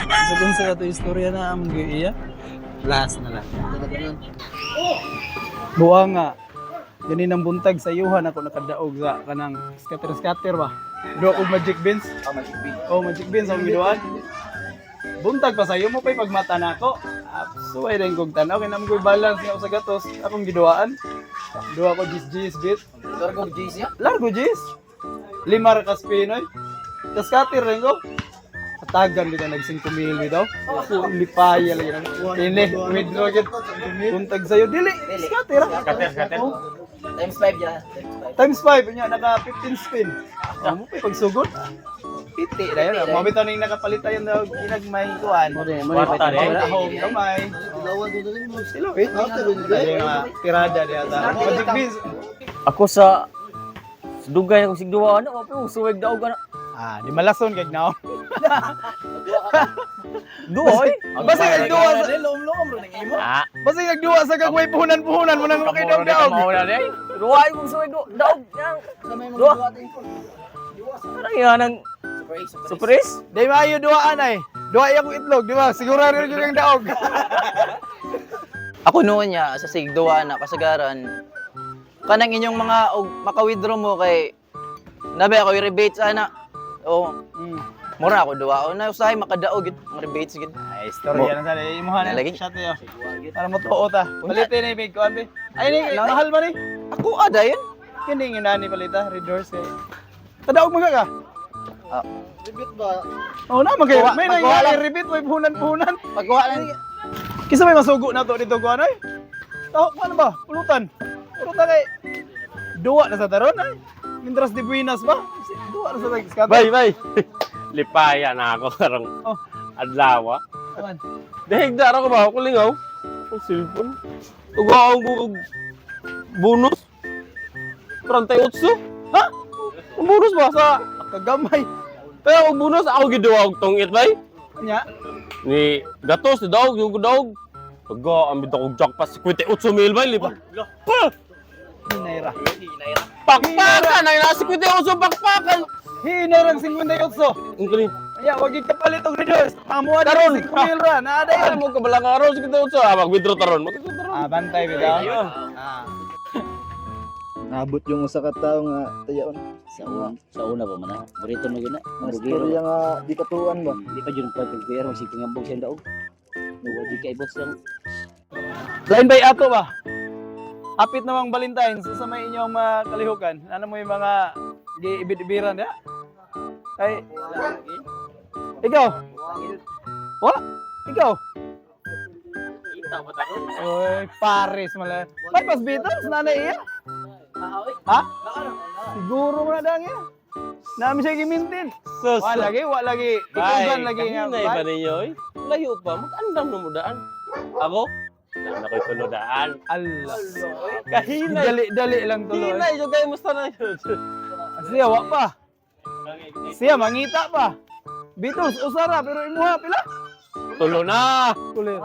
Sa kung sa ato istorya na among iya. Last na lang. Buwa nga. Gani ng buntag sa yuhan ako nakadaog sa kanang scatter scatter ba. Duha og magic beans. Oh, magic beans. Oh, magic beans ang giduan. Buntag pa sayo mo pa'y pagmata na ako. Suway din kog tanaw kay namo ko'y balance nga usa gatos akong giduaan. Duha ko gis gis bit. Largo G's niya? Largo gis. Lima ra ka spin oy. Kaskater rin ko. Katagan bitaw nag 5 mil bitaw. Lipaya lagi nang. Ini withdraw gid. Buntag sayo dili. Scatter ra. Scatter, scatter. Oh, Times 5 niya. Times 5. times 5 nya naka 15 spin. Oh, mo pa'y pagsugod. Piti na yun. Mo bitaw ning nakapalit tayo na ginagmay kuan. Kwarta rin. Home kamay. Sila eh. Ay, mga tirada di ata. Magic beans. Ako sa dugay na kong sigduwa ano, wa pa suweg daog ana. Ah, di malason kag now. Duwa oy. Basta nagduwa sa Ah, Basta nagduwa sa kag way puhunan-puhunan mo nang makay daog daog. Kamao na day. Duwa ay kong suweg daog. Duwa. Parang yan ang Super Ace. Super Ace. surprise. Di maayo duwaan ay. Duwa iya kong itlog, di ba? Siguro rin yun ang daog. Ako noon niya sa sigduwa na kasagaran kanang inyong mga og maka-withdraw mo kay nabe ako i-rebates ana. O mura ako duwa na usahay makadaog gid ang rebates gid. Ay, istorya na sana. Imuha na. Nalagi. Shot niyo. Para mo tuo ta. Palitin ni big kuan be. Ay, ni, mahal ba ni? Ako ada yun. Kini nga nani palita, red horse kay. Kadaog mo ka? Ah. Oh, na man kayo. May Pagkuha nangyari lang. rebate may puhunan-puhunan. Pagkuha lang. Kisa may masugo na to dito kuan ay. Taho kuan ba? Pulutan. Pulutan kay duwa na sa taron ay. Mientras di Buenas ba? Duwa na sa scatter. Bay, bay. Lipaya na ako karong Oh. adlaw. Kuan. Dahig dara ko ba ako lingaw. Ang cellphone. Ug ako og bonus. 38. Ha? Ang bonus ba sa Kagamay. Pero og bonus ako giduwa og tungit bay. Nya. Ni gatos ni daog yung daog. Pagka ang bitaw og jackpot 58 mil bay lipa. Pa! Hinayra. Pakpakan ay nasa 58 pakpakan. Hinayra ang 58. Ang kani. Anya, wag kapalit og red horse. Pamuha na Karon. 5 mil ra. Naa dayon. Ay mo kabala ka karon 58. Ah, mag-withdraw taron. Mag-withdraw taron. Ah, bantay bitaw. Ah. Nabot yung usa ka tawo nga tayaon. Sa una pa man ah. Burrito mo yun na. Nga istorya nga di katuan ba. Hindi pa yun pa pag-PR, magsipingambog siyang daog. Nuwa di kay boss lang. Lain bay ato ba? Hapit namang Valentine's sa may inyong mga kalihukan. Ano mo yung mga giibid-ibiran ya? Ay, ikaw? Wala? Ikaw? Oy, Paris mala. May pas Beatles nanay iya? Ha? Siguro mo na dang iya. Nami siya gimintin. Sus. Wa lagi, wa lagi. Ikugan lagi nga. Kahinay ba ninyo eh? Layo pa, mag-andam na mo daan. Ako? Daan ako'y tulo daan. Allah. Kahinay. Dali, dali lang tuloy. Hinay, yung kayo musta na yun. Siya, wa pa. Siya, mangita pa. Beatles, usara, pero imuha, pila? Tulo na! Kulir.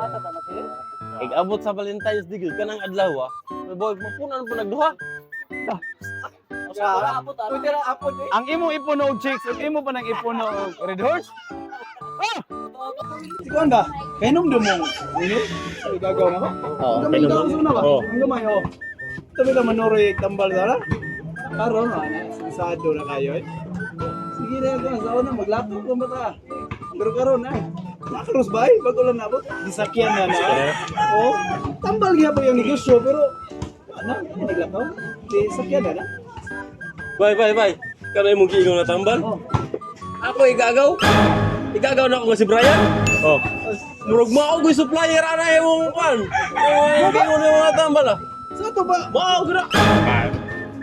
Ig-abot sa Valentine's Day, gyud kanang adlaw ah. May boy, mapunan po nagduha. Ang imo ipuno og chicks, ang imo pa nang ipuno og red horse. Ah! Si Kuan ba? Kay nung dumong. Ini? Sa igagaw na ko? Oo, Ang gamay daw sa una ba? Oo. Ang gamay, oh. Tabi ka manuroy tambal sana. Karon ana, sensado na kayo eh. Sige na ako sa una maglato ko bata. Pero karon ay, nakaros ba ay bago lang nabot. Gisakyan na na. Oh, tambal gyapon yung negosyo pero ana, naglakaw. Di sakyan na na. Bye, bye, bye. Kanay mong giingon na tambal. Oh. Ako igagaw. Igagaw na ako nga si Brian. Oh. Murag mao ko supplier ana imong kwan. Oh, giingon na mga tambal ah. Sa to ba? Mao gud.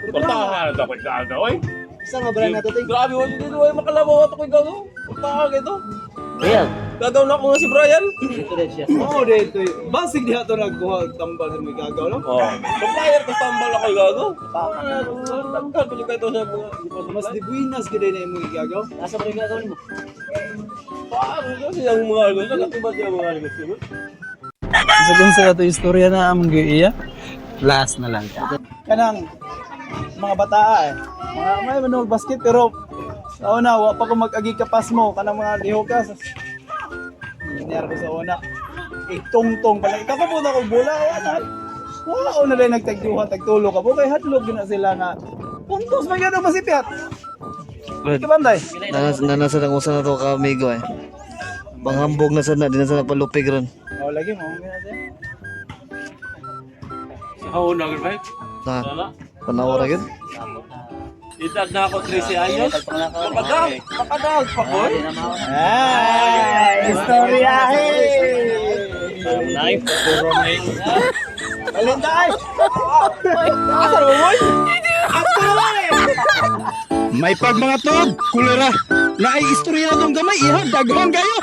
Portahan na ako igagaw oy. Isa nga brand nato ting. Grabe wala dito ay makalabaw ato koy gagaw. Portahan kay to. Real. Gagaw na ako nga si Brian. Dito rin siya. Oo, dito. Basig diha to nagkuha og tambal sa mga gagaw no. Oh. Supplier ko tambal ako gagaw. Tanggal pa kay to sa mga Mas di buenas gid na imong gagaw. Nasa ba rin gagawin mo? Paano kasi ang mga negosyo? Nakatubad siya ang mga negosyo. Sa kung sa ato istorya na among iya, last na lang. Kanang mga bataa eh. Mga may manog basket pero sa una wa pa ko mag-agi kapas mo kanang mga lihokas. Pamilyar ko sa una. Itungtong pala. Ikaw po na kong bola. Wala. Wala na rin nagtagduha, tagtulo ka po. Kay hadlok yun na sila nga. Puntos man yun ang masipyat. Kabanday. Nanasa nang usa na to ka amigo eh. Panghambog na sad na, di na sad nagpalupig ron. Oh, lagi mo. Ang gina siya. Sa una gud ba? Na, Wala. tanaw ra gyud. Edad na ako 13 anyos. Makadag, makadag pa ko. Ay, istorya eh. Alin tayo? Asa mo boy? Ato na eh. May pag mga tog, kulera. Naay istorya na tong gamay, iha, daghan kayo.